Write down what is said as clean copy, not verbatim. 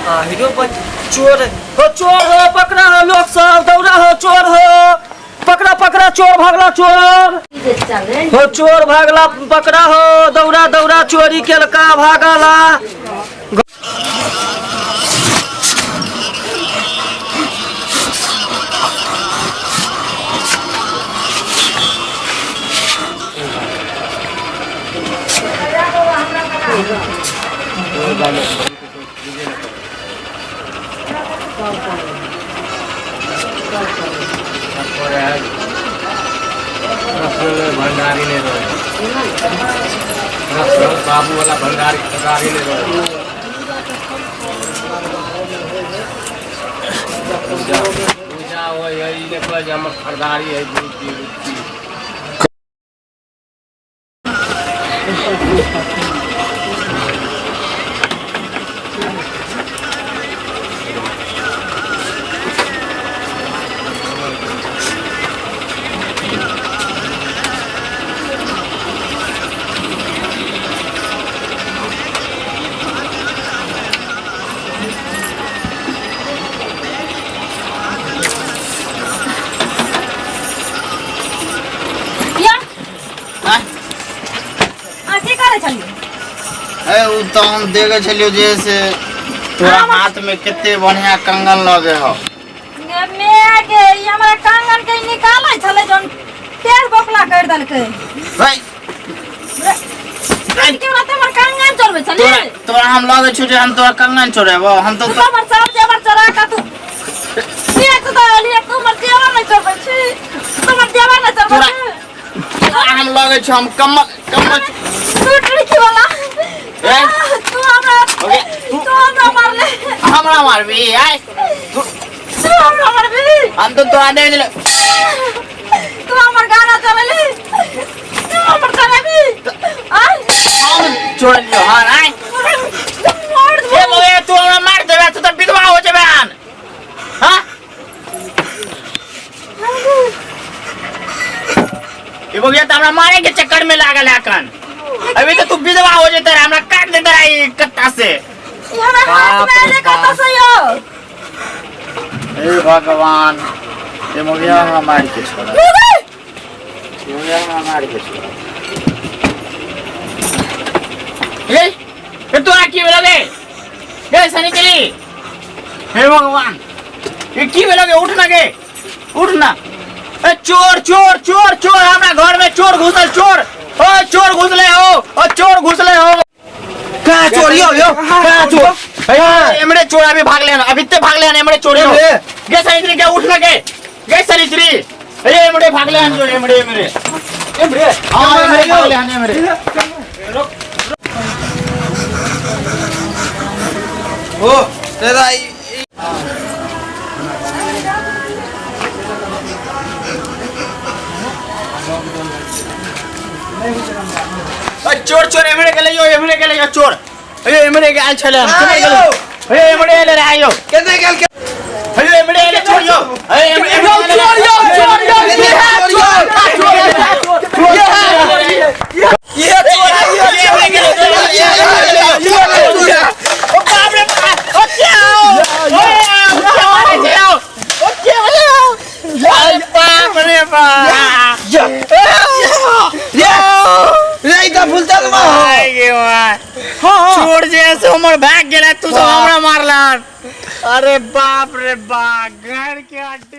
आ हीरो चोर हो, चोर हो, पकड़ा हो, लोग सब दौड़ा हो, चोर हो, पकड़ा पकड़ा, चोर भागला, चोर हो, चोर भागला, पकड़ा हो, दौड़ा दौड़ा, चोरी केलका, भागला। भंडारी नहि रहै, बाबू वाला भंडारी भंडारी नहि रहै। पूजा पूजा होइ है, ई नहि कहै जे हमर खरदारी है। गुरुजी गुरुजी या। आँय? आ की करै छलियै? ए उ तऽ हम देखै छलियौ जे से तोरा हाथ में कते बढ़िया कंगन लगे हो। गे my गे, ई हमरा कंगन के निकालै छलै जौन तेल बोकला कर देलकै। है, के बात, हमर कंगन चोरबै छली? तोरा तोरा हम लगे छौ जे हम तोरा कंगन चोरेबो? हम तो तू हमर सब जेवर चोरा के तू बेच दहली, तू हमर जेवर नहि चोरबै छी, तू हमर जेवर नहि चोरबै तोरा छी। तोरा हम लगे छौ हम कम्बल कम्बल तू टड़की वाला। ए? तू हमरा ओके, तू तू हमरा मारले। हमरा मारबी? आय तू तू हमरा मारबी? हम तो तोरा दे दिले। तू हमर गाना चलेली, तू हमर चलेबी? आय। हम चोरलियो? हां, आय। मार ए बौआ, तू हमरा मार देबे, तू तऽ विधवा हो जेबे आन। हाँ, ई बौआ तऽ हमरा मारे के चक्कर में लागल है अखन। अभी तो तू विधवा हो जेते रहे, हमरा काट देते रहे ई कत्ता से। ई हमरा हाथ में एले कतऽ से यौ? हे भगवान, ये मोगिया हमरा मार के छोड़ा, ये मोगिया हमरा मार के छोड़ा। ए ए तोरा की भेलो गे? गे सनी चली, हे भगवान, ये की भेलो गे? उठ ना गे, उठ ना। ए चोर चोर चोर चोर, हमरा घर में चोर घुसल, चोर, ओ चोर घुसले हो, ओ चोर घुसले हो। कहाँ चोर यो? यो कहाँ चोर? एमरे चोर अभी भागले हन, अभी ते भागले हन। एमरे चोर यो। गे सनित्री के, उठ ना गे, गे सनित्री, अरे एमरे भागले हन चोर, एमरे एमरे एमरे? हाँ, एमरे भागले हन, एमरे। ओ दादा, ए चोर चोर एमरे गेले यो, एमरे गेले यो चोर। ए एमरे गेल छले हन, केमरे गेले? ए एमरे एले रे आयो। केने गेल? ए एमरे एले चोर यो। ए एमरे यो चोर यो, चोर यो, ये है चोर, चोर चोर, ये है, ये चोर है, ये एमरे गेले चोर, ये चोर। ओ बाप रे बाप, ओ क्या हो? ओ क्या मारे छे हो? ओ क्या हो? अरे बाप रे बाप, रे ई तऽ फुलचल में हो। आइ गे माय, चोर जे है से हमर भाग गेला, तू सब हमरा मारलन। अरे बाप रे बाप, घर के हड्डी।